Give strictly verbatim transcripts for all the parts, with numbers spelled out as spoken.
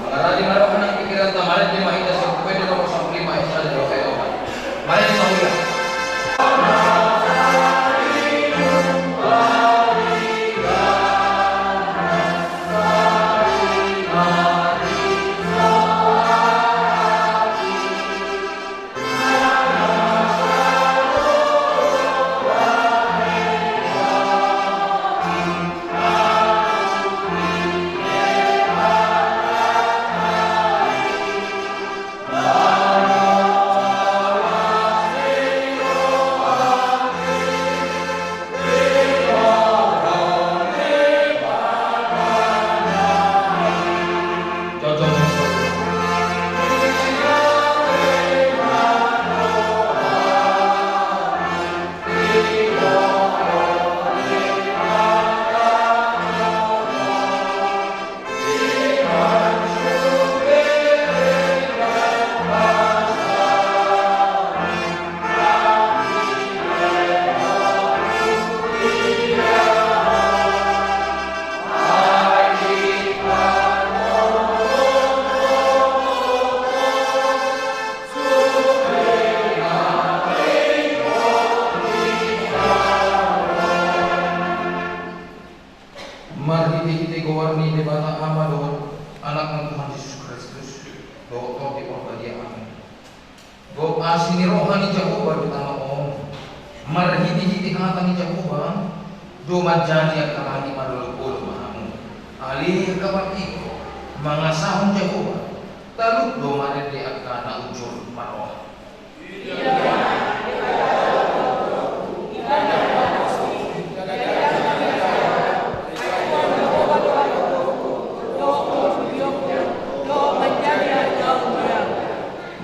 Mangaradi ma roha nang pingkiranta, marende ma hita sian Pupeda nomor sampulu lima ayat sada, dua pulu opat. Marende ma hita. Marhitehite goar ni Debata Ama dohot Anakna Tuhan Jesus Kristus, dohot Tondi Porbadia. Amin. Dohot asi ni roha ni Jahowa do tano on, marhitehite hata ni Jahowa, do manjadi angka langit marolopolop ma hamu. Ale angka partigor, mangasahon Jahowa, talup do marende angka na jujur marroha.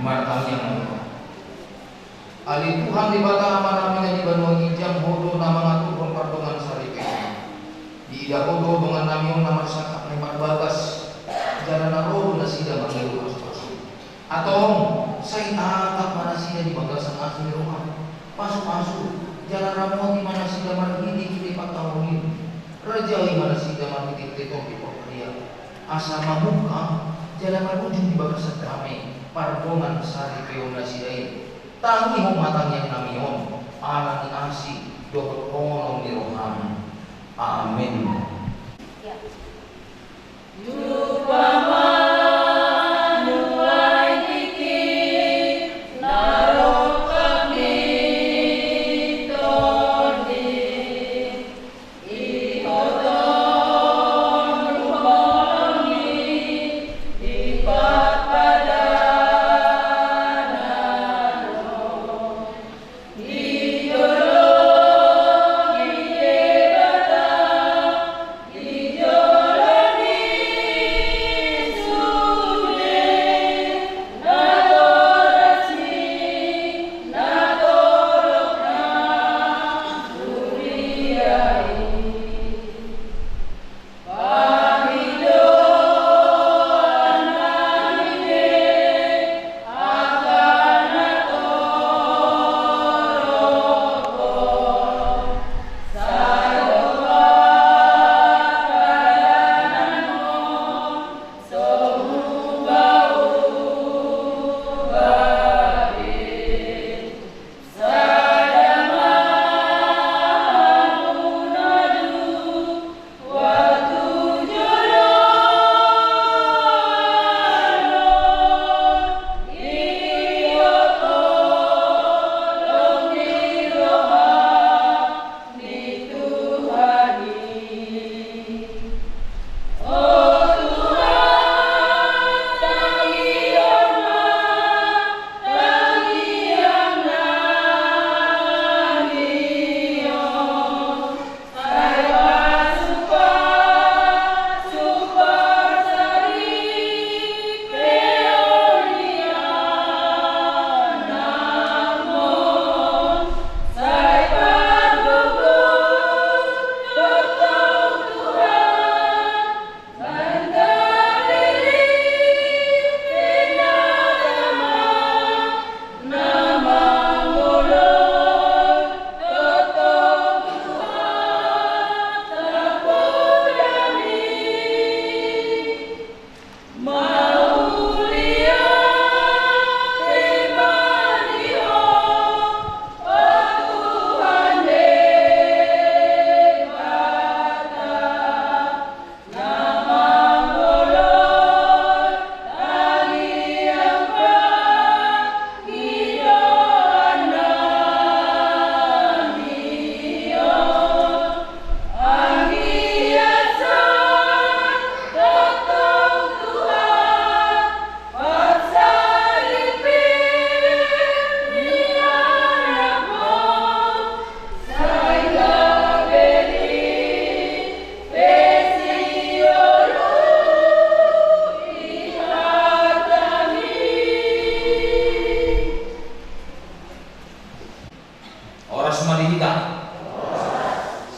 Martangiang ma hita. Ale Tuhan Debata Amanami na di banua ginjang, Ho do na mangaturhon pardongansaripeon. Diida Ho do dongannami on na marsangkap na marbatas, jala na ro do nasida mangido pasupasu. Antong, sai tatap ma nasida di bagasan asi ni roham. Pasupasu, jala ramoti ma nasida marhitehite pangkaholongan. Rajai ma nasida marhitehite Tondi Porbadia. Asa mamungka, jala marujung di bagasan dame, pardongansaripeon nasida i. Tangihon ma tangiangnami on, ala ni asi, dohot holong ni roham. Amen.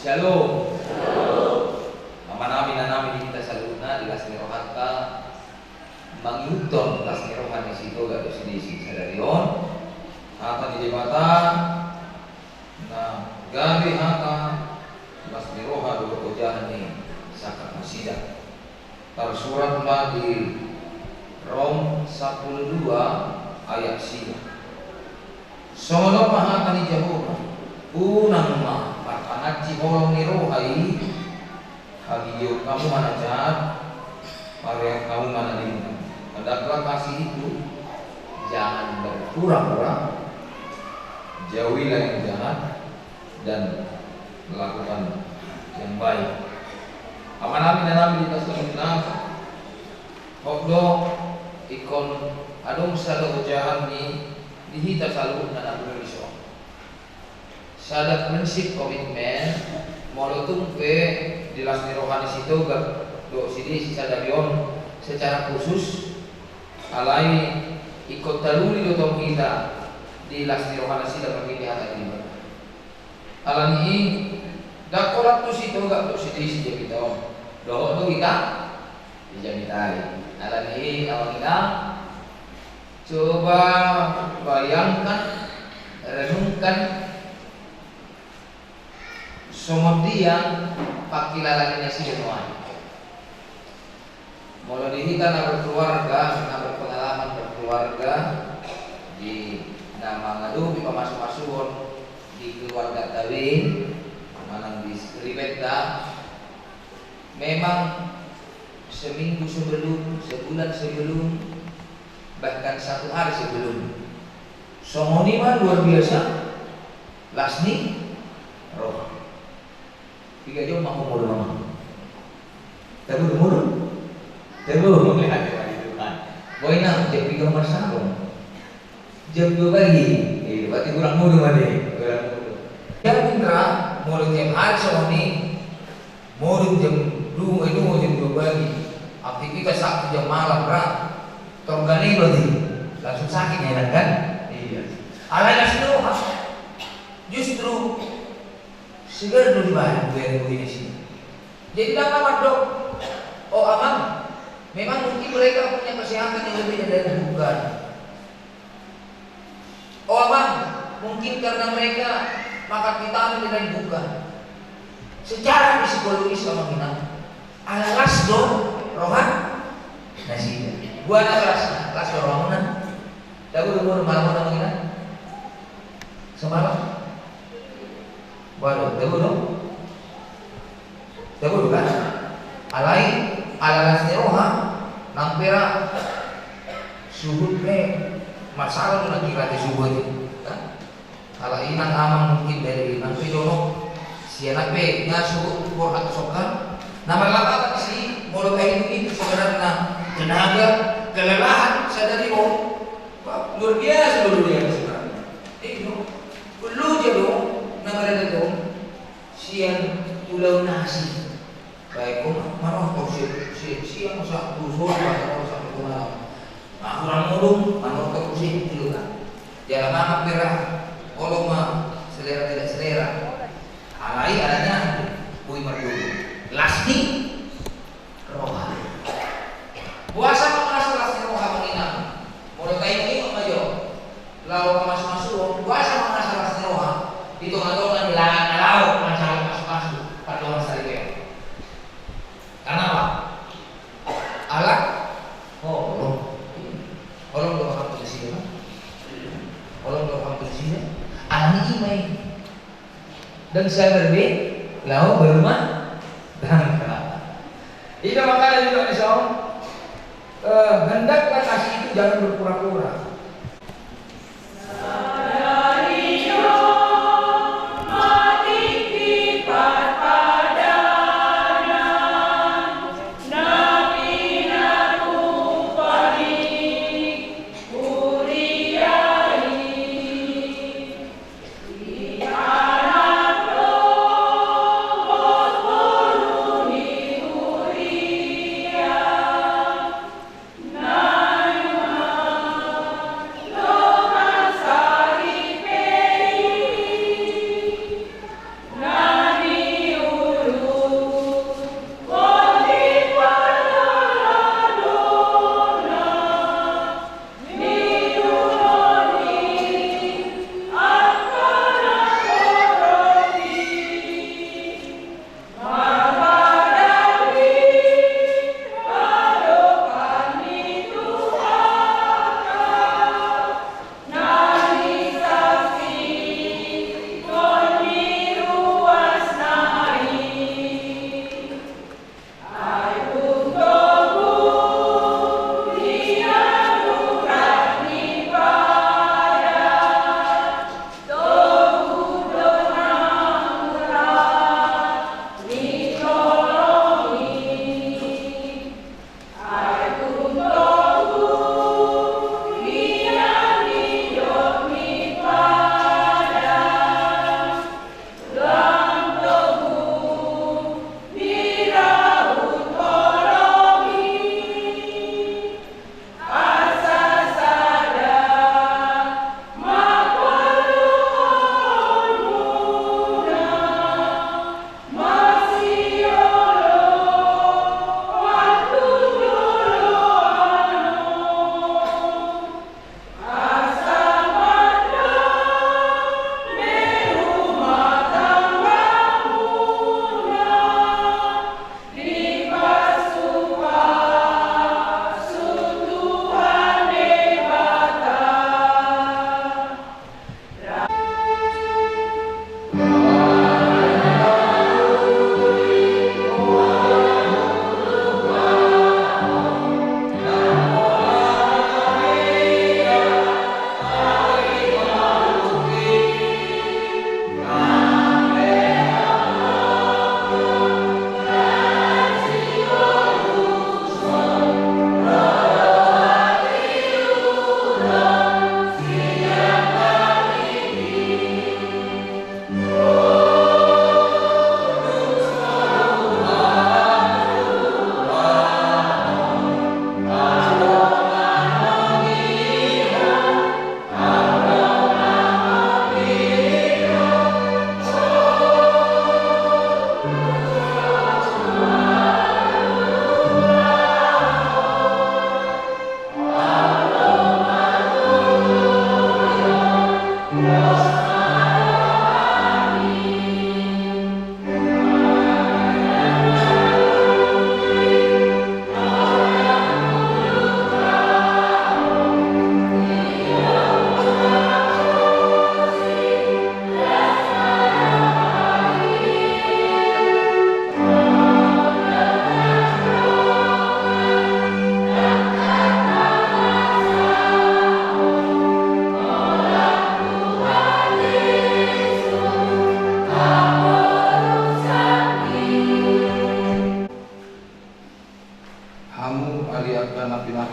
Shalom. Amanami, inanami, di hita saluhutna, di las ni rohanta, mangihuthon las ni roha ni Sitoga dohot Sidesi sadari on, hata ni Debata, na gabe hata las ni roha dohot ojahan ni sangkap nasida. Tarsurat ma di Rom sampulu dua ayat sia. Songon on ma hata ni Jahowa, unang ma marpangansi holong ni roha i, hagigion hamu ma na jat, parean hamu ma na denggan. Hendaklah kasih itu jangan berpura-pura, jauhilah yang jahat, dan lakukan yang baik. Amanami, inanami, di hita saluhutna, hot do ingkon adong sada ojahan ni di hita saluhutna na boi dison. Sada prinsip, komitmen, molo tung pe di las ni roha ni Sitoga dohot Sidesi sadari on secara khusus, alai ingkon taruli do tong hita di las ni roha nasida mangihut hata ni Debata. Alani i, ndang holan tu Sitoga dohot Sidesi jamita on. Dohot do hita di jamita i. Alani i, amang inang, coba bayangkan, renungkan, songon dia pangkilalaan nasida nuaeng. Molo di hita na berkeluarga, na berpengalaman berkeluarga, di na mangadopi pamasumasuon di keluarganta be manang di ribenta, memang seminggu sebelum, sebulan sebelum, bahkan satu hari sebelum, songon i ma luar biasa las ni roha. Piga jom ma ho modom, amang? Tabo do modom? Tabo, mauliate ma di Tuhan. Boi na jam piga marsalong? Jam dua pagi. Eh, berarti kurang modom ate. Kurang modom. Jam indra, molo tiap hari songon i, modom jam dua, eh, dua jam dua pagi. Aktivitas Sabtu jam malam, bra. Torgane berarti langsung sakit ya, kan? Iya. Alai las ni roha. Justru segar do dibaen, dibaen, dibaen isi. Jadi, ndang na mandok, "Oh, amang, memang mungkin mereka punya kesehatan yang lebih dari bukan." "Oh, amang, mungkin karena mereka makan vitamin dan bukan." Secara psikologis, amang inang, ala las do roha nasida. Boha na las, las do rohamuna? Tabo do, tabo do malam on, amang inang? Semalam? Waduh, tabo do? Tabo do kan? Alai, ala las ni roha, nang pe ra suhut pe masalah tu na kira di suhut i, kan? Ala inang amang mungkin dari inang pe jonok, sian pe nga suhut borhat sokkan. Na marlapatan si, molo tahitung i sebenarna tenaga, kelelahan sadari on, wah, luar biasa, luar biasa sebenarna. Eh, no. Perlu jadong, na marada dong. Sian ulaon na asing. Baik, kau manortor si, si, sian, masa, tu sore, manortor sampe tu malam. Nah, kurang modom, manortor tu si, gitu kan. Jala mangan pe ra, olo ma selera tidak selera. Alai, alanya, boi mardomu. Las ni roha. Boasa mangasa las ni roha, amang inang? Molo taingot-ingot ma jo, laho pamasumasuon, boasa mangasa las ni roha di tongatonga ni laho, na laho manjalo pasupasu, pardongan saripeon? Karena apa? Ala holong. Holong do rohanta nasida, kan? Holong do rohanta nasida. Alani i ma i. Dan saya berbe, laho berumah tangga. Itu makanya juga di saung, eh, hendaklah kasih itu jangan berpura-pura.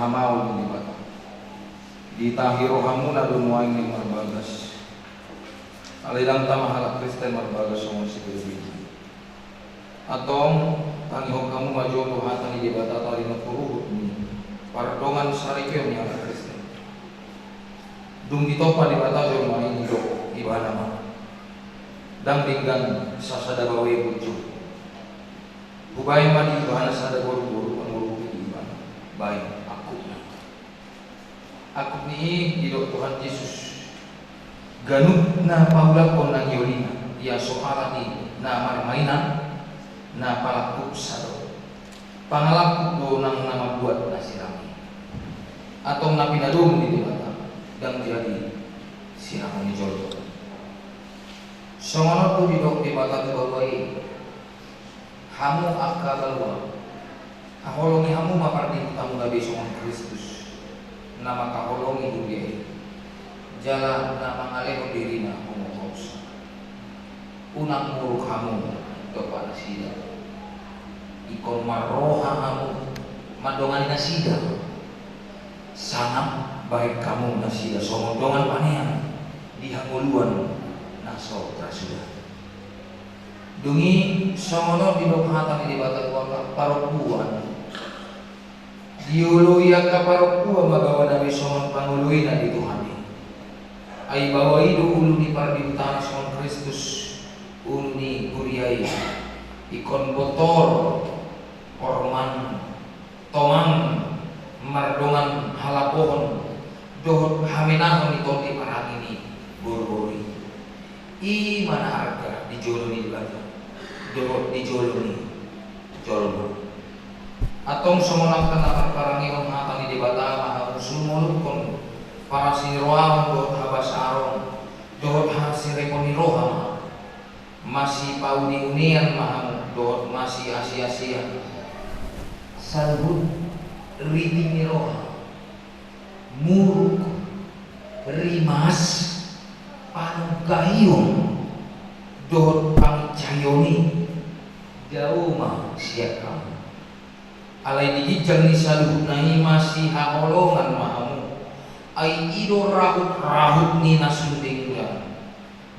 Hamaol ni Debata. Ditahi rohamuna do nuaeng na marbagas. Alai ndang tama halak Kristen marbagas songon sigelgel. Antong, tangihon hamu ma jo tu hata ni Debata taringot tu ruhut ni pardongansaripeon ni halak Kristen. Dung ditompa Debata jolma i, didok Ibana ma: Ndang denggan sasada baoa i punjung. Hubaen ma di ibana sada boruboru, anggo ruhut i di ibana. Baen angkupna. Angkup ni i, didok Tuhan Jesus, ganup na paulakhon na niolina, ia so ala ni na marmainan, na palangkup sadok. Pangalangkup do nang na mambuat na sirang i. Antong na pinadomu ni Debata ndang jadi sirangon ni jolma. Songon on do didok Debata tu baoa i: Hamu angka baoa, haholongi hamu ma pardihutangmu gabe songon Kristus, na mangkaholongi huria i, jala na mangalehon dirina homohomosa. Unang muruk hamu dompak nasida. Ingkon marroha hamu mandongani nasida. Sangap baen hamu nasida songon dongan panean di hangoluan na so tarsuda. Dung i songon on didok hata ni Debata tu angka parompuan. Dioloi angka parompuan ma baoa na be songon pangoloina di Tuhan i. Ai baoa i do ulu ni pardihutana songon Kristus, ulu ni huria i. Ingkon botor, porman, tongan, mardongan halapohon dohot hamenahon ni tondi parange ni boruboru i. I ma na arga di jolo ni Debata dohot di jolo ni jolma. Antong songon angka na marparangehon hata ni Debata ma hamu, sumolunghon parasi ni roham dohot habasaron dohot hasirepon ni roha ma. Masipauniunian ma hamu dohot masiasiasian. Saluhut riting ni roha, muruk, rimas, panungkahion dohot panginsaion i, dao ma sian hamu. Alai di ginjang ni saluhutna i masihaholongan ma hamu. Ai i do rahutrahut ni na sun denggan.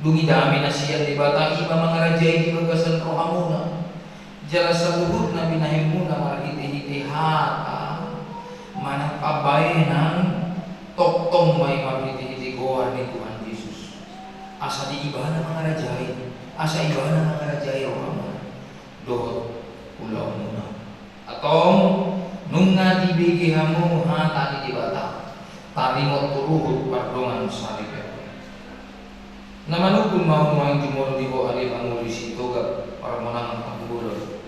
Dung i dame na sian Debata i ma mangarajai di bagasan rohamuna. Jala saluhut na binahenmuna marhitehite hata manang pambahenan, tongtong ma i marhitehite goar ni Tuhan Jesus. Asa di Ibana mangarajai, asa Ibana mangarajai rohamuna dohot ulaonmuna. Antong, nunga dibege hamu hata ni Debata taringot tu ruhut pardongansaripeon. Na manungkun ma nuaeng jumolo di ho ale pangoli Sitoga Parmonangan Tampubolon.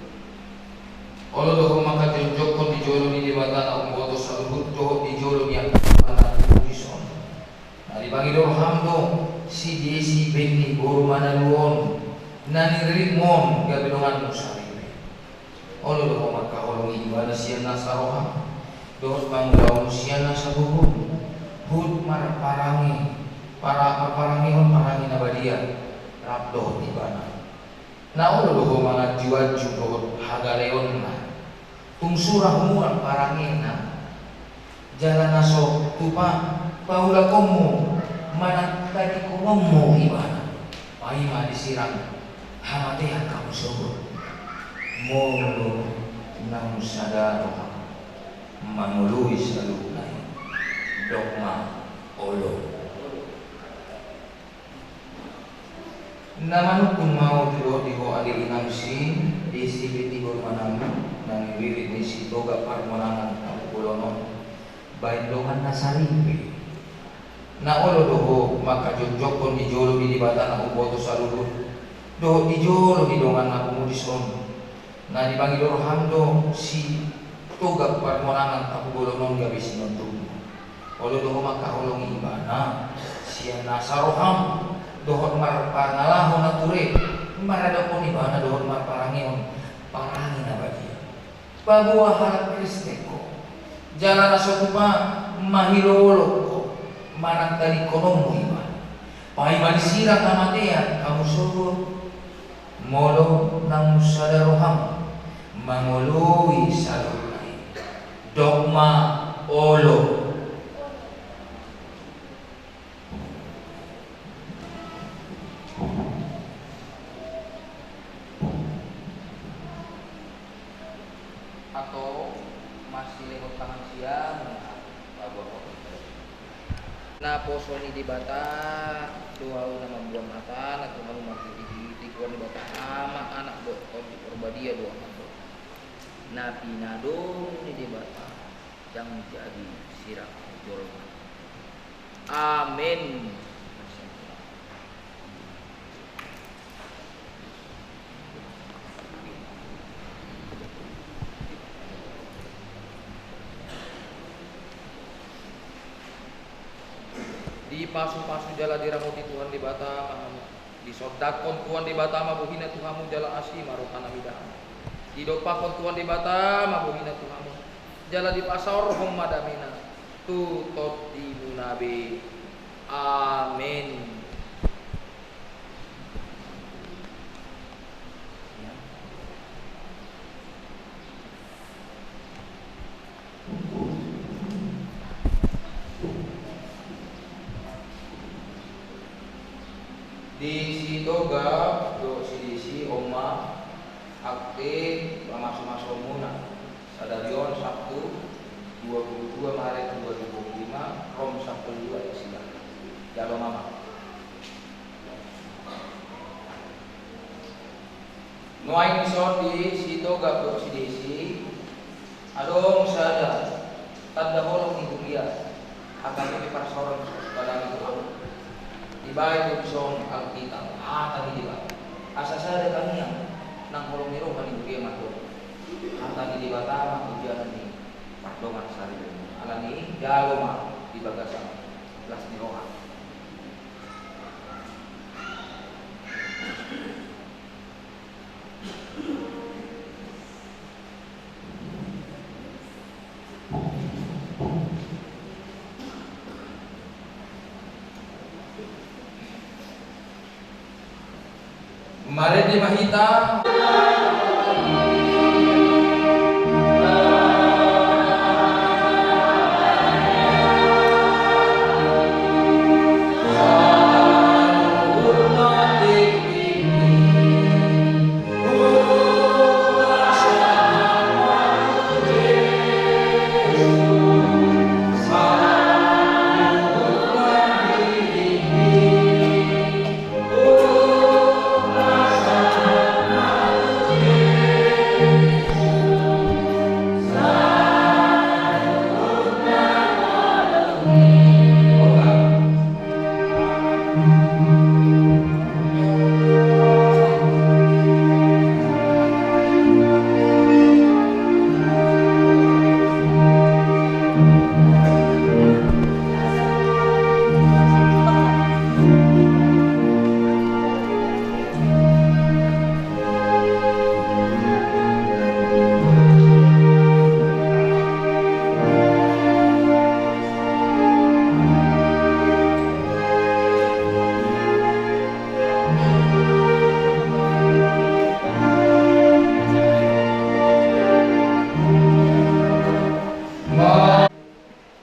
Olo do ho mangkajongjongkon di jolo ni Debata na umboto saluhut dohot di jolo ni angka dongan na tubu dison. Na dipangido roham do si Desi, beng ni boru Manalu on, na niriritmon gabe donganmu saripe. Olo do ho mangkaholongi ibana sian nasa roham dohot mangulahon sian nasa gogo, huhut marparange, para-, marparangehon parange na badia rap dohot ibana. Na olo do ho manganjuanju dohot hagaleonna. Tung sura humuan parangena. Jala na so tupa paulakonmu manang tadingkononmu ibana, paima disirang hamatean hamu sogot. Molo naung sada roham mangoloi saluhutna i, dok ma olo. Na manungkun ma ahu tu dohot di ho ale inang si Desi, beng ni boru Manalu, na niririt ni Sitoga Parmonangan Tampubolon on, baen dongan na saripe. Na olo do ho mangkajongjongkon di jolo ni Debata na umboto saluhut dohot di jolo ni dongan na pungu dison. Na dipangido roham do si Toga Parmonangan Tampubolon on gabe sinondukmu. Olo do ho mangkaholongi ibana sian nasa roham dohot marpangalaho na ture maradophon ibana dohot marparangehon parange na badia. Paboa halak Kristen ho, jala na so tupa mahiloolok ho manang tadingkononmu ibana, paima disirang hamatean hamu sogot. Molo naung sada roham mangoloi saluhutna i, dok ma Olo. Antong, masilehothon tangan sian, paboahon. Naposo ni Debata do ahu na mamboan hata na tu hamu marhitehite goar ni Debata Ama, Anak dohot Tondi Porbadia do ahu mandok. Na pinadongan ni Debata ndang jadi sirang jolma. Amen. Dipasupasu jala diramoti Tuhan Debata ma hamu. Disondangkon Tuhan Debata ma bohina tu hamu jala asi ma rohana mida hamu. Didompakhon Tuhan Debata ma bohina tu hamu jala dipasaorhon ma damena tu tondimuna be. Amen. Di Sitoga dohot si Desi, on ma akte pamasumasumuna sadari on Sabtu dua puluh dua Maret dua ribu dua puluh lima, rom sampulu dua, isi ma. Jalo ma. Nuaeng dison di Sitoga dohot si Desi, adong sada tanda holong ni huria, H K B P parsaoran, salam tu hamu. Dibaen do dison Alkitab, hata ni Debata. Asa sada tangiang nang holong ni roha ni huria ma tutu. Hata ni Debata ma hujaha ni pardongan saribu. Alani i jalo ma di bagasan las ni roha. Marende ma hita.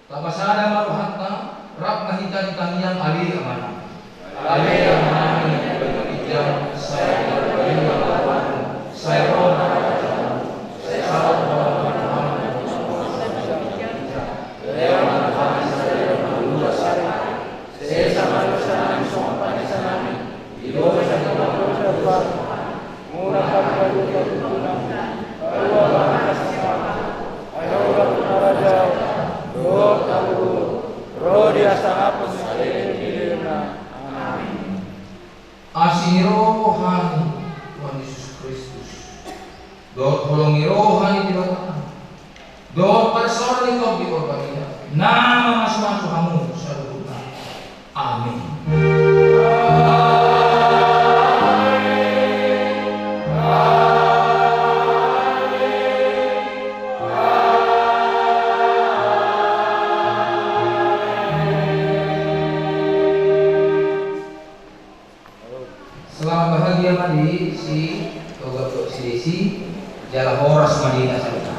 Tapasada ma rohanta, rap ma hita di tangiang. Ale Amanami. Ale Amanami na di banua ginjang, sai pinarbadia ma goarmu, sai ro ma harajaonmu, sai saut ma harajaonmu, sesa ma dosanami songon panesanami di dosa ni hula-hula. Muna hami mangido tu Ho, palua ma hami sian dosa, ai Ho do harajaon dohot hagogoon ro di hasangapon saleleng ni lelengna. Amen. Asi ni roha ni Tuhan Jesus Kristus dohot holong ni roha ni Debata dohot parsaoran ni Tondi Porbadia na mamasumasu hamu saluhutna. Amin. Selamat bahagia ma di si Toga dohot si Desi, jala horas ma di na saluhutna.